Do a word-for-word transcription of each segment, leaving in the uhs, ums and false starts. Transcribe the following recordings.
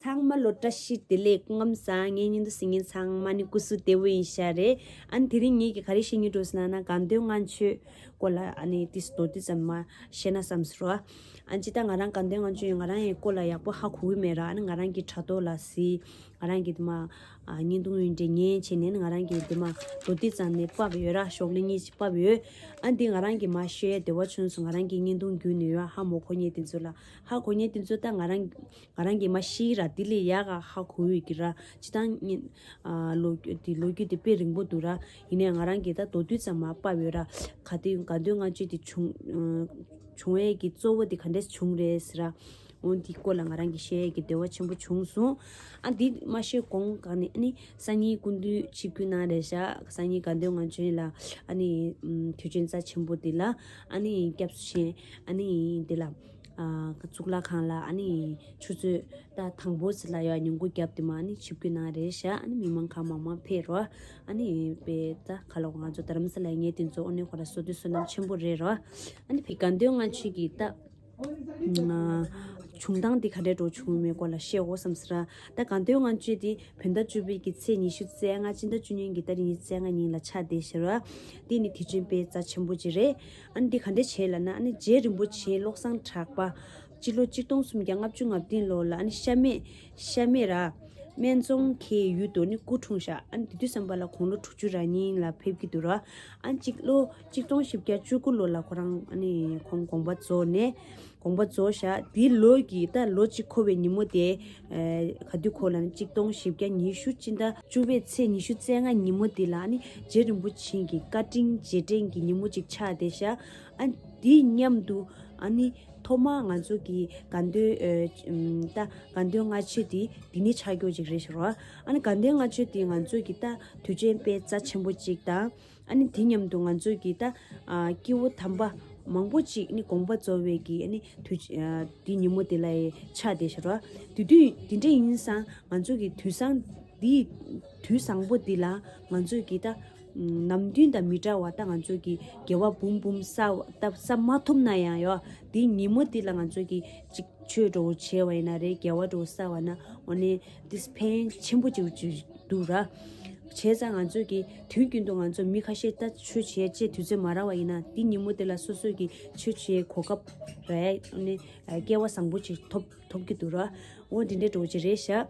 ཚང་མ་ལོ་བཀྲ་ཤིས་བདེ་ལེགས། སྐུ་ཁམས་བཟང་། ངའི་བརྙན་ཐུང་གཟིགས་མཁན་ཚང་མ་ནི་སྐུ་གཟུགས་བདེ་པོ་ཡིན་ཤག་རེད། ཨ་ནི་དེ་རིང་ངེད་ཀྱིས་ག་རེ་བཤད་སྙིང་འདོད་ཟེར་ན་ན་དགའ་འདོད་ལྔ་མཆོད་སྐོར་ལ་ཨ་ནི་ཏིས་མདོར་བསྡུས་ཙམ་མ་བཤད་ན་བསམ་ཟེར་བ། ཨ་ནི་ཅི་ད་ང་རང་དགའ་འདོད་ལྔ་མཆོད་ཡིན། ང་རང་ཡི་སྐོར་ལ་ཡག་པོ་ཧ་གོ་གི་མེད་ར། ཨ་ནི་ང་རང་གི་དྲ་ཐོག་ལ་གཟིགས། ང་རང་གི་དེ་མ་ཨ་བརྙན་ཐུང་ཡིན་འདྲ་ཉན་བྱས་ནས་ནི་ང་རང་གི་དེ་མ་མདོར་བསྡུས་ཙམ་ནས་ཕབ་ཡོད་ར། ཤོག་ལྷེ་གཉིས་ཕབ་ཡོད། ཨ་ནི་འདི་ང་རང་གི་མ་བཤད་བདེ་བ་བྱུང་སོང་། ང་རང་གི་བརྙན་ཐུང་བརྒྱུད་ནས་ཡོད། ཧ་མ་གོ་མཁན་དེ་ཚོ་ལ། ཧ་གོ་མཁན་དེ་ཚོ་ད་ང་རང་ང་རང་གིས་མ་ཤེས་ར། དེ་ལས་ཡག་ག་ཧ་གོ་ཡོད་ཀྱི་ར། སྤྱིར་བཏང་ཨ་ལོ་རྒྱུས་དེ་ལོ་རྒྱུས་དེ་དཔེ་རིང་པོ་འདུག་ར། ཡིན་ནའི་ང་རང་གིས་ད་མདོར་བསྡུས་ཙམ་མ་ཕབ་ཡོད་ར། ག་དུས་དགའ་འདོད་ལྔ་མཆོད་དེ་བྱུང་ཨ་བྱུང་བའི་གི་གཙོ་བོ་དེ་ག་འདྲས་བྱུང་རེད་ཟེར་ར། འོ་འདི་སྐོར་ལ་ང་རང་གིས་བཤད་ཡས་ཀྱི་བདེ་བ་ཆེན་པོ་བྱུང་སོང་། ཨ་འདི་མ་བཤད་གོང་ག་ནས་ཨ་ནི་སང་ཉིན་སྐུ་མདུན་ཆིབས་བསྒྱུར་གནང་རེད་ཤག་སང་ཉིན་དགའ་འདོད་ལྔ་མཆོད་ལ་ཨ་ནི་ཨམ་དུས་ཆེན་རྩ་ཆེན་པོ་འདི་ལ་ཨ་ནི་སྐྱབས་སུ་མཆི། ཨ་ནི་འདི་ལ། ཨ་གཙུག་ལག་ཁང་ལ་ཨ་ནི་ཆུ་ཚོད་ད་དང་པོ་ཟེར་ལ་ཡ་ཉིན་གུང་རྒྱབ་དེ་མ་ཨ་ནི་ཆིབས་བསྒྱུར་གནང་རེད་ཤག་ཨ་ནི་མི་མང་གང་མང་མང་ཕེབས་རོགས། ཨ་ནི་དཔེ་ད་ག་ལ་ང་ཚོ་དྷ་རམ་ས་ལ་ཡིན་ངེས་དེ་ཚོ་ཨ་ནི་ཁོ་ར་བསོད་བདེ་བསོད་ནམས་ཆེན་པོ་རེད་རོགས། ཨ་ནི་ཕི་དགའ་འདོད་ལྔ་མཆོད་ཀྱི་ད་ཨ་བྱུང་སྟངས་དེ་ག་འདྲས་འགྲོ་བྱུང་མེད་སྐོར་ལ་བཤད་འོ་བསམ་ཟེར། ད་དགའ་འདོད་ལྔ་མཆོད་དེ་བོད་ཟླ་བཅུ་པའི་གི་ཚེས་ཉི་ཤུ་རྩ་ལྔ་སྤྱི་ཟླ་བཅུ་གཉིས་ཀྱི་ཏ་རིག་ཉི་ཤུ་རྩ་ལྔ་ཉིན་ལ་ཆགས་བསྡད་ཤག་ར། དེ་ནི་དུས་ཆེན་དཔེ་རྩ་ཆེན་པོ་ཅིག་རེད། ཨ་ནི་འདི་ག་འདྲས་བྱས་ལབ་ན་ཨ་ནི་རྗེ་རིན་པོ་ཆེ་བློ་བཟང་གྲགས་པ་སྤྱི་ལོ་གཅིག་སྟོང་སུམ་བརྒྱ་ལྔ་བཅུ་ང་བདུན་ལོ་ལ་ཨ་ནི་ཤ་མེད་ཤ་མེད་ར་སྨད་འཚོང་ཁའི་ཡུལ་དུ་ནི་སྐུ་འཁྲུངས་ཤག་ཨ་ནི་དེ་དུས་ཙམ་པ་ལ་དགུང་ལོ་དྲུག་ཅུ་རེ་གཉིས་ལ་ཕེབས་ཀྱི་འདུག་ར། ཨ་ནི་གཅིག་ལོ་གཅིག་སྟོང་བཞི་བརྒྱ་བཅུ་དགུ་ལོ་ལ་ཁོ་རང་ཨ་ནི་ཁོང་དགོངས་པ་རྫོགས་ནས། དགོངས་པ་རྫོགས་ཤག་དེའི་ལོ་གི་ད་ལོ་གཅིག་འཁོར་བའི་ཉིན་མོ་དེ། ཨེ་ག་དུས་འཁོར་ལབ་ན་གཅིག་སྟོང་བཞི་བརྒྱ་ཉི་ཤུ་སྤྱི་ཟླ་བཅུ་པའི་ཚེས་ཉི་ཤུ་རྩ་ལྔ་ཉིན་མོ་དེ་ལ་ཨ་ནི་རྗེ་རིན་པོ་ཆེ་གི་བཀའ་དྲིན་རྗེས་དྲན་གྱི་ཉིན་མོ་གཅིག་ཆགས་བསྡད་ཤག་ཨ་དེའི་མཉམ་དུ་ཨ་ནི་ཐོག་མ་ང་ཚོ་གི་དགའ་འདོད་ཨེ་ད་དགའ་འདོད་ལྔ་མཆོད་དེ་འདི་ནས་ཆགས་རྒྱུ་ཅིག་རེད་ཤག་ར། ཨ་ནི་དགའ་འདོད་ལྔ་མཆོད་དེ་ང་ཚོ་གི་ད་དུས་ཆེན་དཔེ་རྩ་ཆེན་པོ་གཅིག་དང་། ཨ་ནི་དེ་མཉམ་དུ་ང་ཚོས་ཀྱི་ད་ཨ་སྐྱེ་བོ་དམ་པ་མང་པོ་ཅིག་ནི་དགོངས་པ་རྫོགས་པའི་གི་ཨ་ནི་དུས་ཨ་དེ་ཉིན་མོ་དེ་ལ་ཡི་ཆགས་བསྡད་ཤག་ར། དེ་དུས་དེ་འདྲ་ཡིན་ཙང་ང་ཚོ་གི་དུས་བཟང་འདི་དུས་བཟང་པོ་འདི་ལ་ང་ཚོས་ཀྱི་ད་ནམ་རྒྱུན་དང་མི་འདྲ་བ་ད་ང་ཚོ་གི་དགེ་བ་འབུམ་འབུམ་བསགས་ད་བསགས་མ་ཐུབ་ན་ཡང་ཡོ་དེ་ཉིན་མོ་དེ་ལ་ང་ཚོ་གི་ཅིག་ཆོས་འགྲོ་བྱས་པ་ཡིན་ན་རེད། དགེ་བ་འགྲོ་བསགས་པ་ན་འོ་ནི་དེས་ཕན་ཆེན་པོ་ཅིག་ཅིག་འདུག་ར། བྱས་ཙང་ང་ཚོས་ཀྱི་དུས་རྒྱུན་དུ་ང་ཚོ་མི་ཁ་ཤས་ད་ཆོས་བྱས་ཅེས་དུས་ཚོད་མ་རག་པ་ཡིན་ན་དེ་ཉིན་མོ་དེ་ལ་སོ་སོ་གི་ཆོས་བྱས་གོ་སྐབས་རེད། འོ་ནི་སྐལ་བ་བཟང་པོ་ཅིག་ཐོབ་ཐོབ་ཀྱི་འདུག་ར། འོ་དེ་འདྲའི་འགྲོ་ཅིག་རེད་ཤག་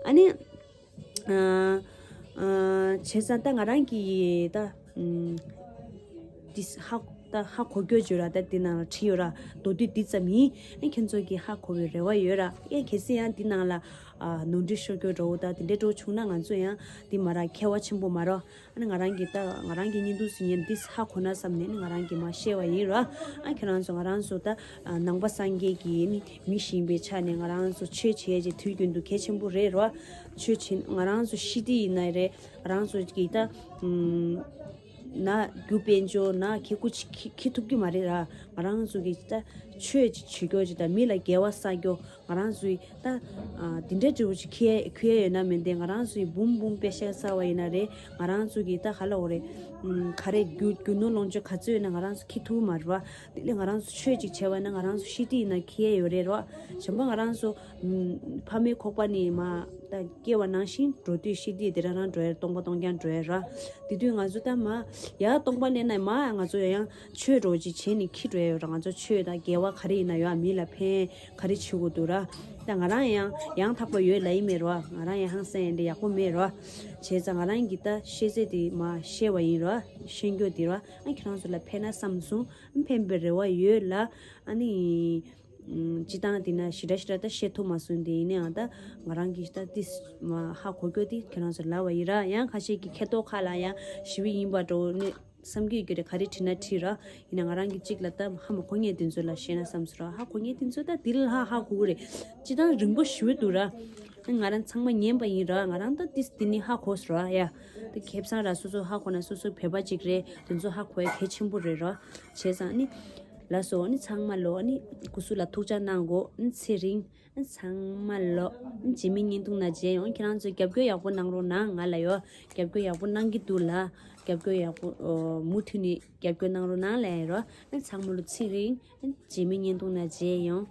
ཨ་ནི་ཨ་ཨ་བྱས་ཙང་ད་ང་རང་གི་ད་ཨུམ། འདི་ཧ་ད་ཧ་གོ་རྒྱུ་ཡོད་ར། ད་འདི་ནང་ལ་བྲིས་ཡོད་ར། མདོར་བསྡུས་འདི་ཙམ་ཡིན། ཨེ་ཁྱེད་ཚོ་གིས་ཧ་གོ་བའི་རེ་བ་ཡོད་ར། ཨེ་གལ་སྲིད་ཡང་འདི་ནང་ལ་ཨ་ནོར་འཁྲུལ་ཤོར་རྒྱུ་འདྲ་བོ་ད་དེ་འདྲའི་འདྲ་བོ་བྱུང་ན་ང་ཚོ་ཡང་འདི་མ་ར་ཁྱད་པར་ཆེན་པོ་མ་ར། ཨ་ནི་ང་རང་གིས་ད་ང་རང་གི་བརྙན་ཐུང་གཟིགས་མཁན་འདི་ཧ་གོ་ན་བསམ་ནས་ནི་ང་རང་གིས་མར་བཤད་པ་ཡིན་ར། ཨ་ཁྱེད་རང་ཚོ་ང་རང་ཚོ་ད་ཨ་ནང་པ་སངས་རྒྱས་ཀྱི་ནི་མི་ཞིག་ཡིན་པའི་ཆ་ནས་ང་རང་ཚོ་ཆོས་བྱེད་ཀྱི་དུས་རྒྱུན་དུ་གལ་ཆེན་པོ་རེད་ར། ཆོས་བྱེད་ང་རང་ཚོ་ཤི་དུས་ཡིན་ན་རེད། ང་རང་ཚོ་གིས་ད་ཨུམ། ན་རྒྱུ་དཔལ་འབྱོར་ན་ཁེ་ཁུ་ཅིག་ཁེ་ཁེ་ཐུབ་ཀྱི་མ་རེད་ར། ང་རང་ཚོ་གི་ད་ཆོས་ཅིག་བྱེད་རྒྱུ་ཅིག་དང་མི་ལ་དགེ་བ་བསགས་རྒྱུ་ང་རང་ཚོའི་ད་ཨ་འདི་འདྲ་འདྲ་བོ་ཅིག་ཁེ་ཁེ་ཡོད་ན་མིན་ཏེ་ང་རང་ཚོའི་འབུམ་འབུམ་པེ་ཤ་བསགས་པ་ཡིན་ན་རེད། ང་རང་ཚོ་གི་ད་ག་ལ་འོ་རེད། ཨུམ་ག་རེ་རྒྱུ་རྒྱུ་ནོར་ལོངས་སྤྱོད་ག་ཚོད་ཡོད་ན་ང་རང་ཚོ་ཁེ་ཐུབ་མ་རེད་བ། དེ་ལས་ང་རང་ཚོ་ཆོས་ཅིག་བྱས་པ་ན་ང་རང་ཚོ་ཤི་དུས་ཡིན་ན་ཁེ་ཡོད་རེད་ར། གཞན་པ་ང་རང་ཚོ་ཨུམ་ཕ་མའི་ཁོག་པ་ནས་མ་ད་སྐྱེ་བ་ནང་བཞིན་འགྲོ་དུས་ཤི་དུས་དེ་རང་རང་འགྲོ་ཡ་སྟོང་པ་སྟོང་རྐྱང་འགྲོ་ཡ་ར། དེ་དུས་ང་ཚོ་ད་མ་ཡ་སྟོང་པ་ལེན་ན་མ་ང་ཚོ་ཡང་ཆོས་འགྲོ་ཅིག་བྱས་ནས་ཁྱི་འགྲོ་ཡ་ཡོད་ར། ང་ཚོ་ཆོས་དང་དགེ་བ་ག་རེ་ཡིན་ན་ཡོད་མི་ལ་ཕན་ག་རེ་བྱེད་དགོས་འདུག་ར། ད་ང་རང་ཡང་ཡང་དག་པ་ཡོད་ལ་ཡིན་མེད་ར། ང་རང་ཡང་ཧང་སང་ཡ་འདྲ་ཡག་པོ་མེད་ར། བྱས་ཙང་ང་རང་གི་ད་ཤེས་ཚད་དེ་མ་ཤེས་པ་ཡིན་ར། ཤེས་རྒྱུ་དེ་ར་ཨ་ཁྱེད་རང་ཚོ་ལ་ཕན་ན་བསམ་སོང་། ཕན་པའི་རེ་བ་ཡོད་ལ་ཨ་ནི། སྤྱི་བཏང་དེ་ན་ཞེ་དྲག་ཞེ་དྲག་ད་བཤད་ཐུབ་མ་སོང་། དེ་ཡིན་ནའང་ད་ང་རང་གིས་ད་ཏིས་མ་ཧ་གོ་རྒྱུ་དེ་ཁྱེད་རང་ཚོ་ལབ་པ་ཡིན་ར། ཡང་ཁ་ཤས་ཀྱི་ཁེ་ཏོག་ཁག་ལ་ཡང་ཞི་བའི་ཡིན་པ་འགྲོ་ནི་བསམ་གྱི་ཡོད་རྒྱུ་རེད། ག་རེ་བྲིས་ན་བྲིས་ར། ཡིན་ན་ང་རང་གི་གཅིག་ལ་ད་ཧ་མ་གོ་མཁན་དེ་ཚོ་ལ་བཤད་ན་བསམ་སོང་ར། ཧ་གོ་མཁན་དེ་ཚོ་ད་དེ་ལ་ཧ་ཧ་གོ་གི་རེད། སྤྱི་བཏང་རིང་པོ་ཞུ་འདུག་ར། ང་རང་ཚང་མ་ཉན་པ་ཡིན་ར། ང་རང་ད་ཏིས་དེ་ནི་ཧ་གོ་སོང་ར་ཡ། ད་ཁེ་བཟང་ར་སོ་སོ་ཧ་གོ་ན་སོ་སོ་བོད་པ་གཅིག་རེད། དེ་ཚོ་ཧ་གོ་ཡ་གལ་ཆེན་པོ་རེད་ར། བྱས་ཙང་ནི། ལགས་སོ། ཨ་ནི་ཚང་མ་ལོ་ཨ་ནི་སྐུ་གཟུགས་ལ་ཐུགས་ཅག་གནང་དགོས། ཨ་ནི་ཚེ་རིང་། ཨ་ནི་ཚང་མ་ལོ་ཨ་ནི་རྗེས་མའི་བརྙན་ཐུང་ནང་མཇལ་ཡོང་། ཁྱེད་རང་ཚོས་རྒྱབ་སྐྱོར་ཡག་པོ་གནང་རོགས་གནང་། ང་ལ་ཡོ་རྒྱབ་སྐྱོར་ཡག་པོ་གནང་གི་འདུག་ལ། རྒྱབ་སྐྱོར་ཡག་པོ་ཨོ་མུ་མཐུད་ནས་རྒྱབ་སྐྱོར་གནང་རོགས་གནང་ལབ་ཡ་རོ། ཨ་ནི་ཚང་མ་ལོ་ཚེ་རིང་། ཨ་ནི་རྗེས་མའི་བརྙན་ཐུང་ནང་མཇལ་ཡོང་།